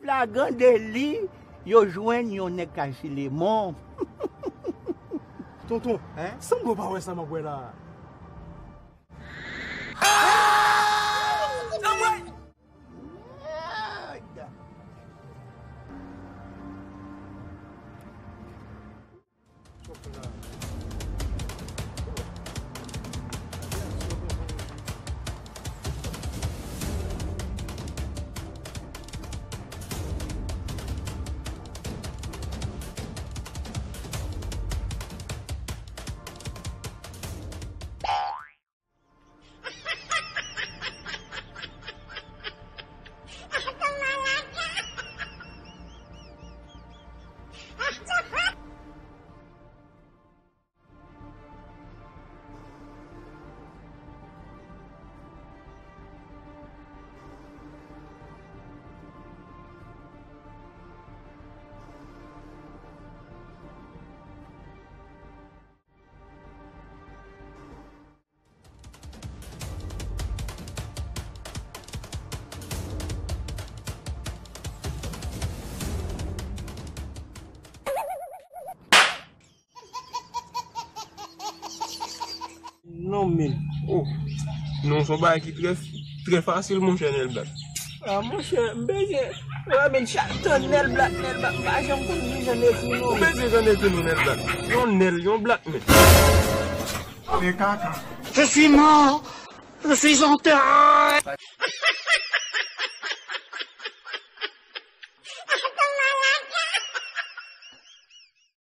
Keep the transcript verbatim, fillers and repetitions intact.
Flagrant délit, yo jwenn yon nèg k al Filemon. Tonton, sanble w pa wè sa m ap wè la a. Non, men. Oh. Non, se yon bagay ki trè, trè fasil, monchè Nelbak. Ah, monchè, m bezwen. Wè, men chak tan Nelbak, Nelbak, m pa janm konn li jan ekri non. Ou bezwen jan ekri non, Nelbak. Yon Nèl, yon Blak, men. Se kaka. Je suis mort. Je suis en terre.